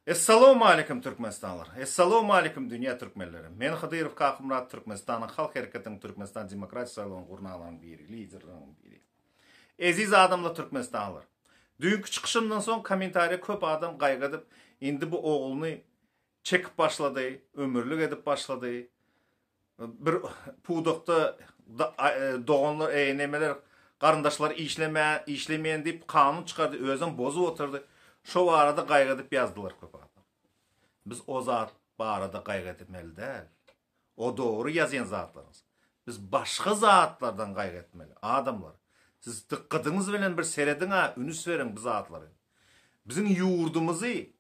Essalawmaleýkim Türkmenistanlylar! Essalawmaleýkim dünýä türkmenleri! Men Hydyrow Kakymyrat Türkmenistanyň Halk Hereketiniň Türkmenistan Demokratik Saýlawynyň gurnalarynyň biri, liderleriniň biri. Eziz adamlar Türkmenistanlylar! Düýnki çykyşymdan soň kommentariýa köp adam gaýgy edip, indi bu ogluny çekip başlady, ömürlik edip başlady. Bir pudakda doganlar, e, nemeler, garyndaşlar işlemä, işlemeýän diýip kanun çykardy, özem bozup oturdy. Şo barada gaýgy edip ýazdylar köp adam. Biz o zat barada gaýgy etmeli däl. O dogry ýazýan zatlaryňyz. Biz başga zatlardan gaýgy etmeli. Adamlar, siz dykgadyňyz bilen bir serediň-a, ünüs beriň bu zatlary. Biziň ýurdumyzy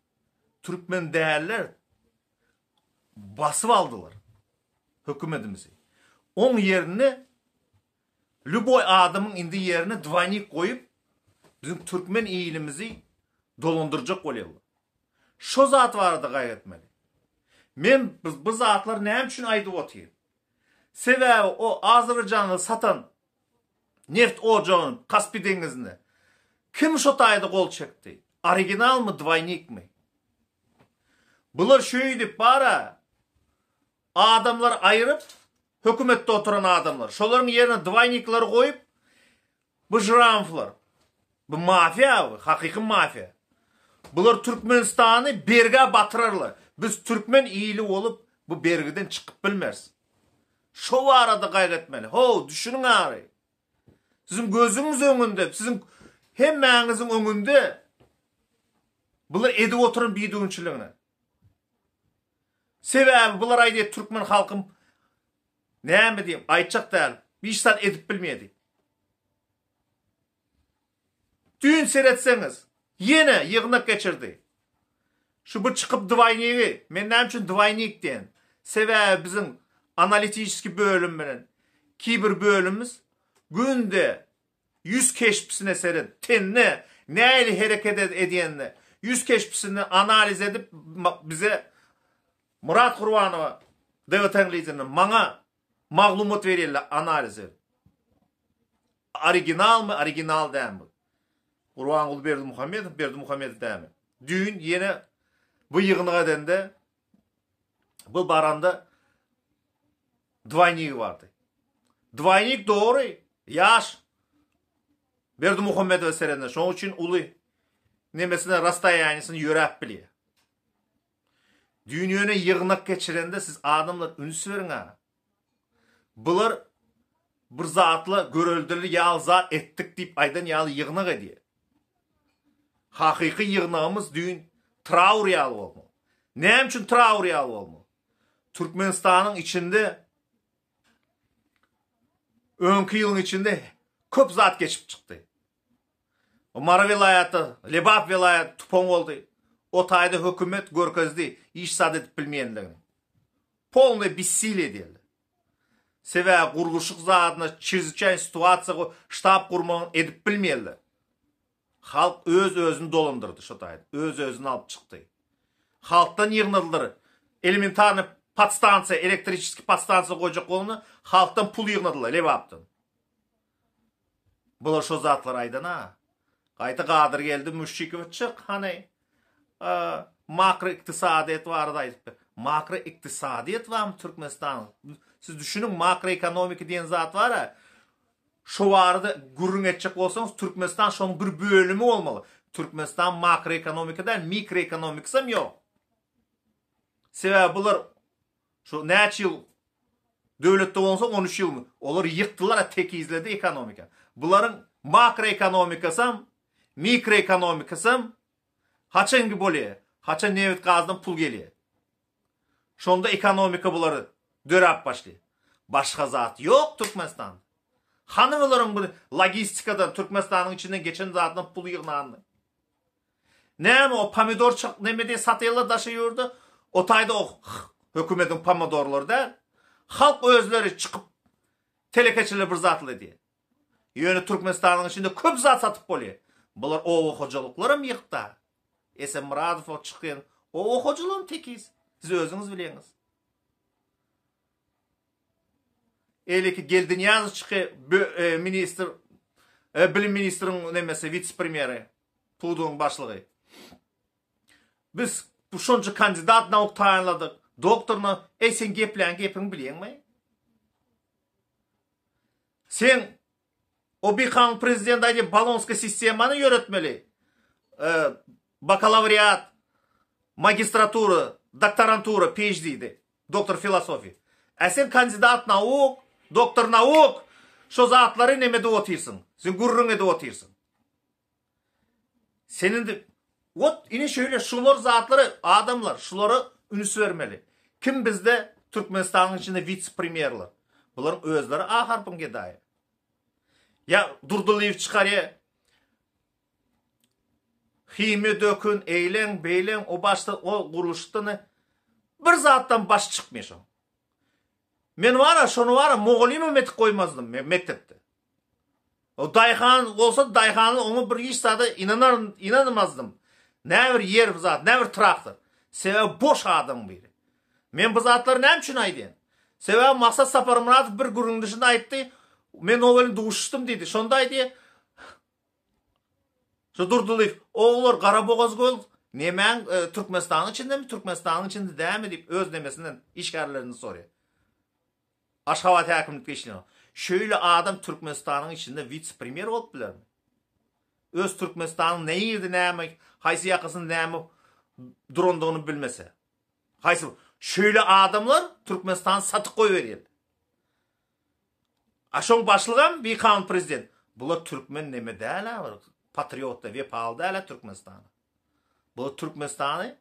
türkmen däller basyp aldylar hökümetimizi. Oň ýerine lýuboý adamyň indi ýerine dwaýnik goýup biziň türkmen ilimizi dolandyrjak bolýarlar. Şo zat barada gaýgy etmeli. Men bu zatlary näme üçin aýdyp otyryn? Sebäbi o Azerbaýjana satan neft ojagyny Kaspi deňizinde kim şo taýda gol çekdi? Originalmy, dwaýnikmi? Bular şeýdip bara adamlary aýyryp, hökümetde oturan adamlar, şolaryň ýerine dwaýnikleri goýup, bu žramflar, bu mafiýa, bu hakyky mafiýa. Bular Türkmenistany bergä batyrarlar. Biz türkmen ili bolup bu bergiden çykyp bilmeris. Şo barada gaýgy etmeli. How, düşüniň ary. Siziň gözüňiz öňünde, siziň hemmäňiziň öňünde bular edip oturan bidüwünçiligini. Sebäbi bular aýdýar türkmen halkym näme diýim, aýtjak däl, hiç zat edip bilmeýär diýip. Düýn seretseňiz, ýene ýygnak geçirdi. Şu bir çykyp dwaýnigi, men näme üçin dwaýnik diýen? Sebäbi biziň analitiçeskiý bölüm bilen kiber bölümimiz günde ýüz keşbisine seret, tenine nähili hereket edýänine, ýüz keşbisini analiz edip bize Myrat Gurbanowa, DWT-niň liderine, maňa maglumat berýärler, analiz edip. Originalmy, original dälmi? Gurbanguly Berdimuhamedow, Berdimuhamedow dälmi? Düýn ýene bu ýygnak edende, bu baranda dwaýnigi bardy. Dwaýnik dogry, ýaş Berdimuhamedowa serende, şonuň üçin uly nemesine rastoýaniýesini ýöräp bilýär. Düýn ýöne ýygnak geçirende siz adamlar üns beriň-ä. Bular bir zatla göreldeli ýaly zat etdik diýip aýdan ýaly ýygnak edýär. Hakyky ýygnagymyz düýn traur ýaly bolmaly. Näme üçin traur ýaly bolmaly? Türkmenistanyň içinde öňki ýylyň içinde köp zat geçip çykdy. Mary welaýaty, Lebap welaýaty tupan boldy. O taýda hökümet görkezdi hiç zat edip bilmeýänligini. Polnyý bessiliýe diýildi. Sebäbi gurluşyk zadyna çrezwiçaýny situasiýa ştab gurmagyny edip bilmeýärler. Halk öz özüni dolandyrdy şo taýda. Öz özüni alyp çykdy. Halkdan ýygnadylar. Elementarnyý podstansiýa, elektriçeskiý podstansiýa goýjak bolanda halkdan pul ýygnadylar Lebapdan. Bular şo zatlary aýdan-a. Gaýta Gadyrgeldi Müşşikow çyk hany makroykdysadyýet barada aýdyp ber. Makroykdysadyýet barmy Türkmenistanyň? Siz düşüniň makroekonomika diýen zat bar-a. Şo barada gürrüň etjek bolsaňyz Türkmenistan şonuň bir bölümi bolmaly. Türkmenistan makroekonomika däl, mikroekonomikasam ýok. Sebäbi bular Şu näçe ýyl döwletde bolsa 13 ýylmy? Olar ýykdylar, tekizledi ekonomika. Bularyň makroekonomikasam, mikroekonomikasam haçangi bolýar? Haçan nebit gazdan pul gelýär. Şonda ekonomika bulary döräp başlaýar. Başga zat ýok Türkmenistanda. Hany bularyň bir logistikadan Türkmenistanyň içinden geçen zatdan pul ýygnanyny? Näme o pomidor çyk neme diýip satýarlar daşary ýurda? O taýda o hökümediň pomidorlary däl. Halk özleri çykyp telekeçiler bir zatly edýär. Ýöne Türkmenistanyň içinde köp zat satyp bolýar. Bular oba hojalyklaram ýykda. Esen Myradow o çykýan oba hojalygam tekiz. Siz özüňiz bilýäňiz. Eýleki Geldinyýazow çyky e, ministr e, bilim ministriň nemesi witse-premýeri. Pudagyň başlygy. Biz. Bu şonça kandidat nauk taýynladyk, doktoryna, eý sen gepleýän gepiňi bilýäňmi? Sen o bikanun prezident aýdýar bolonskiý sistemany ýöretmeli. Bakalawriat, magistratura, doktorantura, PhD-de, doktor filosofiýa. Ä sen kandidat nauk, doktor nauk, şo zatlary neme edip otyrsyň? Sen gürrüň edip otyrsyň. Sen indi wot ine şeýle şular zatlary adamlar şulara üns bermeli. Kim bizde Türkmenistanyň içinde witse-premýerler? Bularyň özleri A harpyň gedaýy. Ýa Durdylyýew çykarýa himiýa dökün, eýleň, beýleň, o başda o gurluşykda bir zatdan baş çykmaýar şoň. Men bara şony bara mugallymam etip goýmazdym men mekdepde. O daýhan bolsa daýhany oňa bir hiç zada ynanar ynanmazdym. Näme bir ýer bir zat, näme bir traktor. Sebäbi boş adamyň biri. Men bu zatlary näme üçin aýdýan? Sebäbi Maksat Saparmyradow bir gürrüňdeşinde aýtdy, men o bilen duşuşdym diýdi. Şonda aýdýar, Şu Durdylyýew, Ogullar Garabogaz göl nemäň Türkmenistanyň içindemi, Türkmenistanyň içinde dämi diýip öz nemesinden işgärlerinden sorýar. Aşgabat häkimlikde işleýän. Şeýle adam Türkmenistanyň içinde witse-premýer bolup bilermi? Öz Türkmenistanyň nirde näme, haýsy ýakasynda näme durandygyny bilmese. Haýsy şeýle adamlar Türkmenistany satyp goýberýär. A şoň başlygam bikanun prezident. Bular türkmen neme däl-ä bir patriot da wepaly däl-ä Türkmenistana. Bular Türkmenistany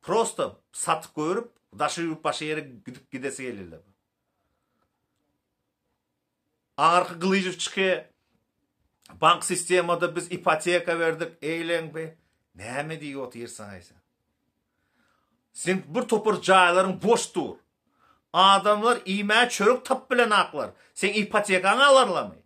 prosto satyp goýuryp daşary ýurt başga ýere gidip gidesi gelýärler. Aňyrky Gylyjow çyky bank sistemada biz ipoteka berdik eýleň be näme diýip otyrsyň-aý sen. Sen bir topar jaýlaryň boş dur. Adamlar iýmäge çörek tapyp bilenaklar. Seň ipotekaňy alarlarmy?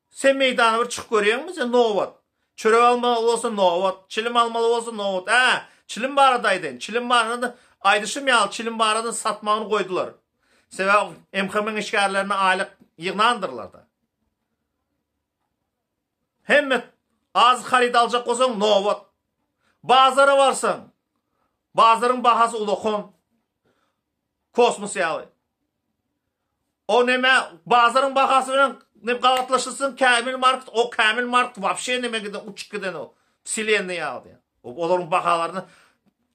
Sen meýdana bir çykyp görýäňmi sen nobat. Çörek almaly bolsa nobat, çilim almaly bolsa nobat. Hä, çilim barada aýdaýyn. Çilim barada aýdyşym ýaly çilim barada satmagyny goýdular. Sebäbi MHM-iň işgärlerine aýlyk ýygnandyrlar-da. Hemme az haryt aljak bolsaň nobat. Bazara barsaň, bazaryň bahasy ulakan. Kosmos ýaly. O neme bazaryň bahasy bilen ne gabatlaşyrsyň Kämil market, o Kämil market wapşe neme giden uçup giden o. Wselennyý ýaly diýen. Olaryň bahalaryny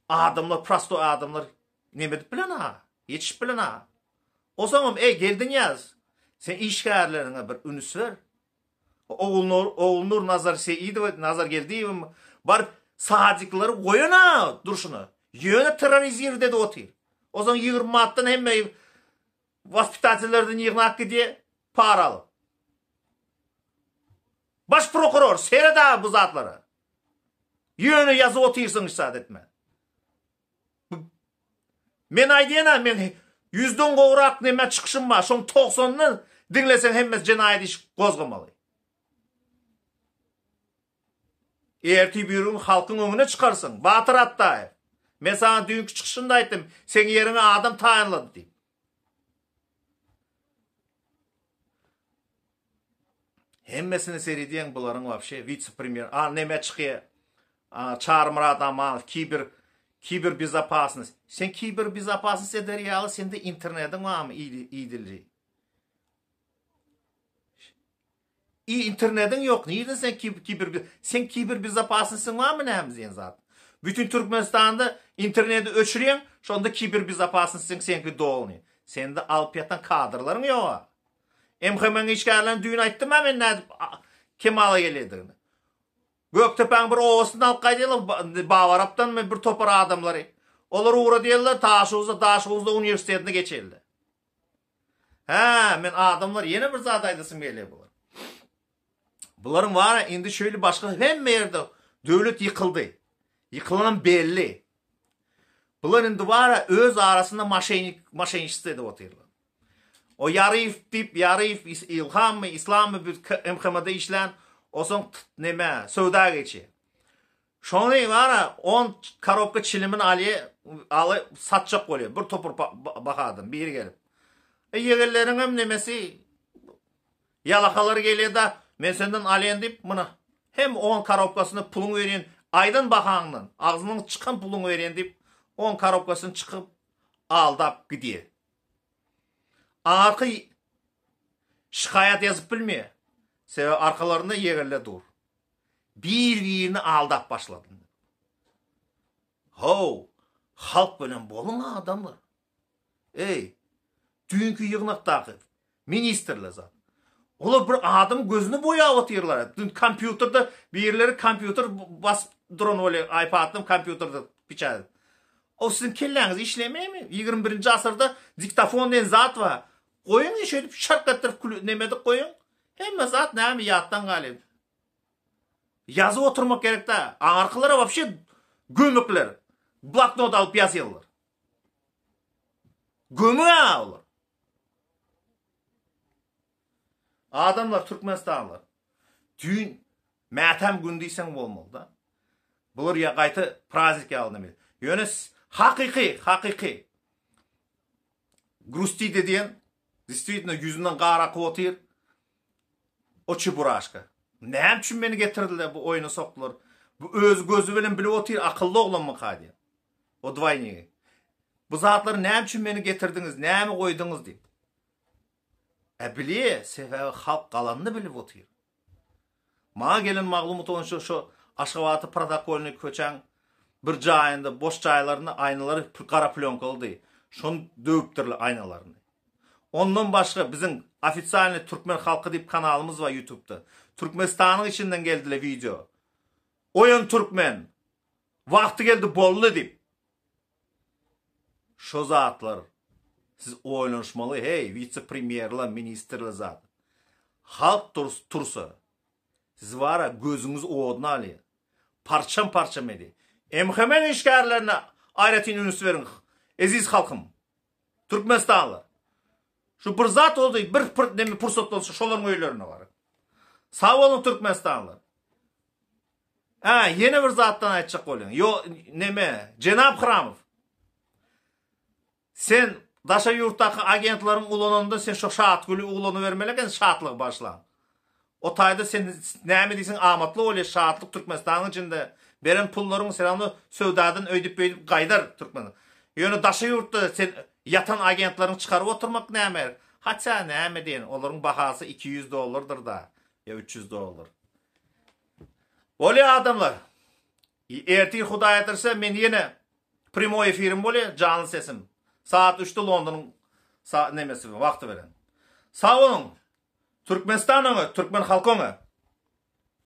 adamlar, prostoý adamlar neme edip bilen ha? Ýetişip bilen ha? Osaňam eý Geldinyýaz, sen işgärleriňe bir ünüs ber. Ogulnur, Ogulnur Nazar Seýidowa, Nazar Geldiýewa baryp sadiklary goýana durşuna. Ýöne terrorizirdi edip otyr. Ozan 20 manatdan hemme waspitatellerden ýygnap gidýär, para alyp. Baş prokuror, seret bu zatlara. Ýöne ýazyp otyrsyň hiç zat etmän. Men aýdýan-a, men ýüzden gowrak neme çykyşym bar, şoň togsanyny diňleseň hemmesi jenaýat iş gozgamaly. Ertir bir gün halkyň öňüne çykarsyň, Batyr Atdaýew. Men saňa düýnki çykyşymda aýtdym, seň ýeriňe adam taýynlady diýip. Hemmesini seredýäň bularyň wapşe witse-premýer a neme çykýa a Çarymyrat Amanow kiber kiber bezopasnost sen kiber bezopasnost eder ýaly sende internediň barmy idilji i internediň ýok nirden sen kiber sen kiber bezopasnostyň barmy näme diýen zat bütün Türkmenistanda interneti öçürýäň şonda kiber bezopasnostyň seňki dolny sende alyp ýatan kadrlaryň ýoga MHM-iň işgärlerine düýn aýtdym-a men nädip kemala gelýändigini. Gökdepäň bir obasyndan alyp gaýdýarlar, Babarapdanmy bir topar adamlary. Olar ugradýarlar Daşoguzda, Daşoguzda uniwersitetine geçýärler. Hä, men adamlar ýene bir zat aýdasym gelýär bular. Bularyň bar indi şeýle başga hemme ýerde döwlet ýykyldy. Ýykylanam belli. Bular indi bar öz arasynda maşenik, maşenişist edip otyrlar. O Ýaryýew diýip, Ýaryýew Ilhammy, Islammy bir MHM-de işlän, osaň neme, söwda geçýär. Şony bar on korobka çilimini alýar, aly satjak bolýar. Bir topar bahadan biri gelip. E ýegenleriňem nemesi ýalakalary gelýär-de, men senden alýan diýip, muny hem on korobkasyny puluň berýän. Aýdan bahaňdan, agzynyň çykan puluňy berýän diýip, oň korobkasyny çykyp aldap gidýär. Arky şikaýat ýazyp bilmeýär. Sebäbi arkalarynda ýegenler dur. Bir-birini aldap başlady. How, halk bilen boluň adamlar. Eý, düýnki ýygnakdaky ministrler zat. Olar bir adamyň gözüni boýap otyrlar. Dün kompýuterde birileri kompýuter basyp duran bolýar, iPad-dan kompýuterde piçat edip. O siziň kelläňiz işlemeýärmi? 21-nji asyrda diktofon diýen zat bar. Goýuň şeýdip şark etdirip neme edip goýuň. Hemme zat näme ýatdan galýar. Ýazyp oturmak gerek-dä. Aňyrkylara wapşe gömükler. Bloknot alyp ýazýarlar. Gömük-ä olar. Adamlar Türkmenistanlylar. Düýn mätäm gün diýseň bolmaly-da. Bular ýa gaýta praznik ýaly neme. Ýöne hakyky, hakyky Grustide diýen действительно ýüzünden gar akyp otyr. O çeburaşka. Näme üçin meni getirdiler bu oýuna sokdular. Bu öz gözi bilen bilip otyr akylly oglanmyka diýen. O dwaýnigi. Bu zatlary näme üçin meni getirdiňiz, näme goýduňyz diýip. Ä bilýä, sebäbi halk galanyny bilip otyr. Maňa gelen maglumat boýunça şo Aşgabatda protokolnyý köçäň bir jaýynda boş jaýlarynda aýnalary gara plýonkalydy. Şony döwüpdirler aýnalaryny. Ondan başga biziň ofitsialnyý Türkmen halky diýip kanalymyz bar ýutubda. Türkmenistanyň içinden geldiler wideo. Oýan türkmen! Wagty geldi boldy diýip. Şo zatlar siz oýlanyşmaly heý witse premýerler ministrler zat. Halk tursa siz bara gözüňiz oduna alýar. Parçam parçam edýär. MHM işgärlerine aýratyn üns beriň eziz halkym. Türkmenistanlylar. Şu bir zat boldy bir pır neme pursat bolsa şolaryň öýlerine baryň. Sag boluň Türkmenistanlylar. Hä, ýene bir zatdan aýtjak bolýan. Ýo, neme, jenap Hramow. Sen daşary ýurtdaky agentleriň ulananda sen şo Şatgüli ulanybermeli eken şatlygy başlan. O taýda sen näme diýseň amatly bolýar şatlyk Türkmenistanyň içinde beren pullaryň sen ony söwdadan öýdüp beýdip gaýdar Türkmen. Ýöne daşary ýurtda sen ýatan agentleriň çykaryp oturmak näme? Haça näme diýen olaryň bahasy 200 dollardyr da ýa 300 dollar. Bolýar adamlar. Ertir Hudaý ýatyrsa men ýene primoý efirim bolýar, janly sesim. Saat 3-de Londonyň nemesi wagty bilen. Sag boluň. Türkmenistan öňe, türkmen halky öňe.